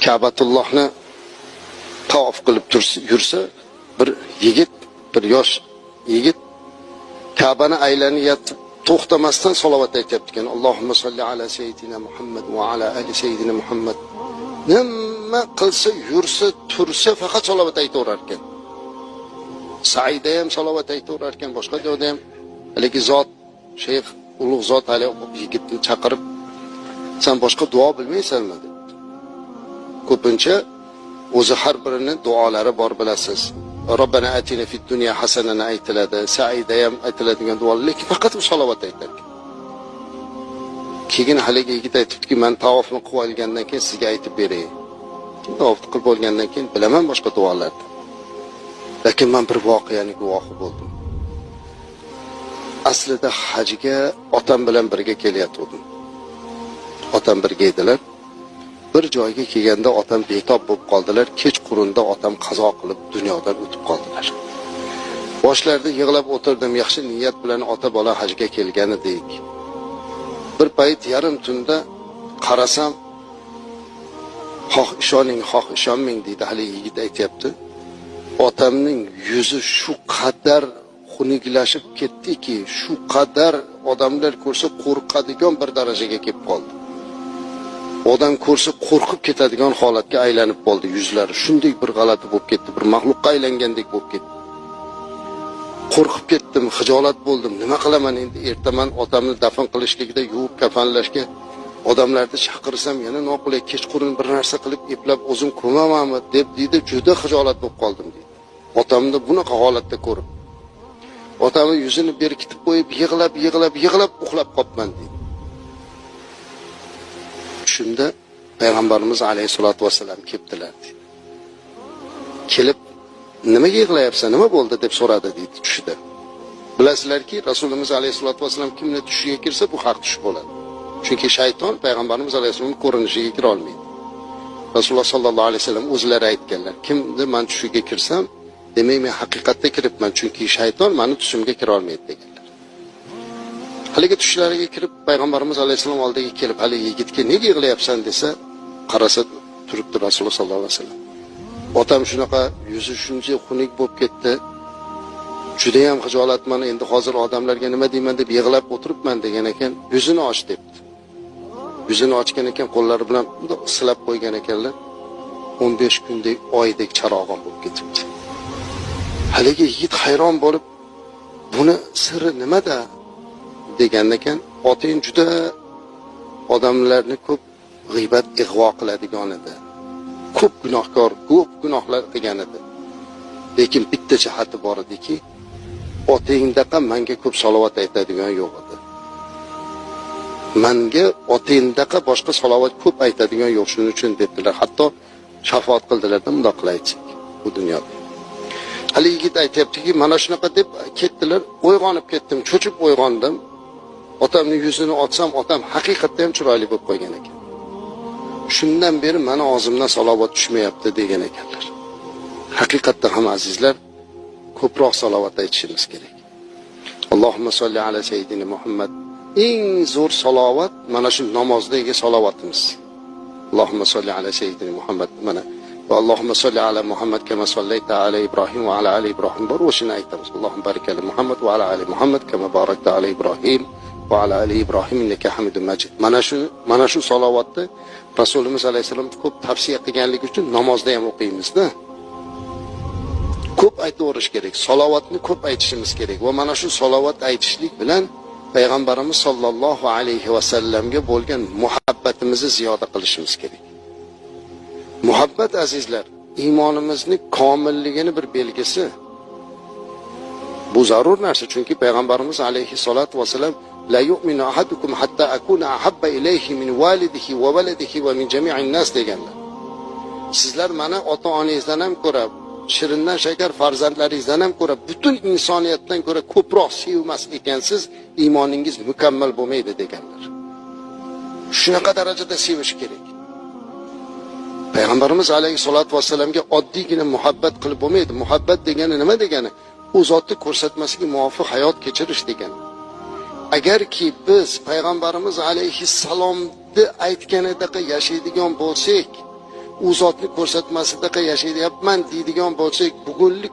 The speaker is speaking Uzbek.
Ka'batullohni tavof qilib yursa, bir yigit, bir yosh yigit Ka'bani aylanyapti, to'xtamasdan salovat aytyapti ekan. Allohumma solli ala sayyidina Muhammad va ala ali sayyidina Muhammad. Nima qilsa, yursa, tursa faqat salovat aytaverar ekan. Saida ham salovat aytaverar ekan, boshqa joyda ham. Haligi zot, shayx ulug' zot hali yigitni chaqirib, sen boshqa duo bilmaysanmi debdi. Ko'pincha o'zi har birini duolari bor, bilasiz. Robbana atina fid dunya hasanani aytiladi, saida ham aytiladigan duolar, lekin faqat u salovat aytar ekan. Keyin haligi yigit aytibdiki, men tavofni qilib olgandan keyin sizga aytib beray. Tavofni qilib bo'lgandan keyin bilaman boshqa duolarni. Lekin men bir voqeaning guvohi bo'ldim. Aslida hajga otam bilan birga kelayotgandim. Otam birga edilar. Bir joyga kelganda otam betob bo'lib qoldilar. Kechqurunda otam qazo qilib dunyodan o'tib qoldilar. Boshlarda yig'lab o'tirdim, yaxshi niyat bilan ota bola hajga kelgan edik. Bir payt yarim tunda qarasam, xoh ishoning, xoh ishonmang deydi hali yigit aytyapti. Otamning yuzi shu qadar xunuklashib ketdiki, shu qadar odamlar ko'rsa qo'rqadigan bir darajaga kelib qoldi. Odam ko'rsa qo'rqib ketadigan holatga aylanib qoldi yuzlari. Shunday bir g'alati bo'lib ketdi, bir maxluqqa aylangandek bo'lib ketdi. Qo'rqib ketdim, xijolat bo'ldim. Nima qilaman endi? Ertaman otamni dafn qilishlikda yuvib kafanlashga odamlarni chaqirsam yana noqulay, kechqurun bir narsa qilib eplab o'zim ko'mamanmi deb deydi, juda xijolat bo'lib qoldim deydi. Otamni bunaqa holatda ko'rib, otamni yuzini berkitib qo'yib yig'lab yig'lab yig'lab uxlab qolibman deydi. Shunda payg'ambarimiz alayhisolatu vasallam kelibdilar deydi. Kelib, nimaga yig'layapsan, nima bo'ldi deb so'radi deydi tushida. Bilasizlarki, Rasulimiz alayhisolatu vasallam kimni tushiga kirsa bu haq tush bo'ladi. Chunki shayton payg'ambarimiz alayhissalomning ko'rinishiga kira olmaydi. Rasululloh sallallohu alayhi vasallam o'zlari aytganlar, kimni men tushiga kirsam, demak men haqiqatda kiribman, chunki shayton meni tushimga kira olmaydi deganlar. Haligi tushlariga kirib payg'ambarimiz alayhissalom oldiga kelib, hali yigitga nega yig'layapsan desa, qarasa turibdi Rasululloh sallallohu alayhi vasallam. Otam shunaqa yuzi shuncha xunuk bo'lib ketdi. Juda ham xijolatman, endi hozir odamlarga nima deyman deb yig'lab o'tiribman degan ekan, yuzini och debdi. Yuzini ochgan ekan, qo'llari bilan silab qo'ygan ekanlar. 15 kundek oydek charog'on bo'lib ketibdi. Haligi yigit hayron bo'lib, buni siri nimada degan ekan, otang juda odamlarni ko'p g'iybat, ig'vo qiladigan edi. Ko'p gunohkor, ko'p gunohlar qilgan edi. Lekin bitta jihati bor ediki, otangdaqa menga ko'p salovat aytadigan yo'q edi. Menga otangdaqa boshqa salovat ko'p aytadigan yo'q, shuning uchun debdilar. Hatto shafoat qildilar-da, bundoq qilaylik bu dunyoda. Hali yigit aytayaptiki, mana shunaqa deb ketdilar, uyg'onib ketdim, cho'chib uyg'ondim. Otamning yuzini ochsam, otam haqiqatda ham chiroyli bo'lib qolgan ekan. Shundan beri meni og'zimdan salovat tushmayapti degan ekanlar. Haqiqatda ham azizlar, ko'proq salovat aytishimiz kerak. Allohumma solli ala sayyidina Muhammad. Eng zo'r salovat mana shu namozdagi salovatimiz. Allohumma solli ala sayyidina Muhammad, mana va Allohumma solli ala Muhammad kama sollayta ala Ibrohim va ala ali Ibrohim bor, o'shani aytamiz. Allohumma barik ala Muhammad va ala ali Muhammad kama barakta ala Ibrohim va ala ali Ibrohim innaka Hamidum Majid. Mana shu salovatni Rasulimiz alayhisalom ko'p tavsiya qilganligi uchun namozda ham o'qiymiz-da. Ko'p aytaverish kerak, salovatni ko'p aytishimiz kerak va mana shu salovat aytishlik bilan payg'ambarimiz sollallohu alayhi vasallamga bo'lgan muhabbatimizni ziyoda qilishimiz kerak. Muhabbat azizlar, iymonimizni komilligini bir belgisi. Bu zarur narsa, chunki payg'ambarimiz alayhisolatu vasallam la yu'minu ahadukum hatta akuna ahabba ilayhi min validihi va waladihi va min jami'in nas deganlar. Sizlar meni ota-onangizdan ham ko'ra, shirindan shakar farzandlaringizdan ham ko'ra, butun insoniyatdan ko'ra ko'proq sevmas ekansiz, iymoningiz mukammal bo'lmaydi deganlar. Shunaqa darajada sevish kerak. Payg'ambarimiz alayhisolatu vasallamga oddiygina muhabbat qilib bo'lmaydi. Muhabbat degani nima degani? U zotni ko'rsatmasiga muvofiq hayot kechirish degani. Agarki biz payg'ambarimiz alayhissalomni aytganidaqa yashaydigan bo'lsak, U zotni ko'rsatmasidaqa yashayapman deydigan bo'lsak, bugunlik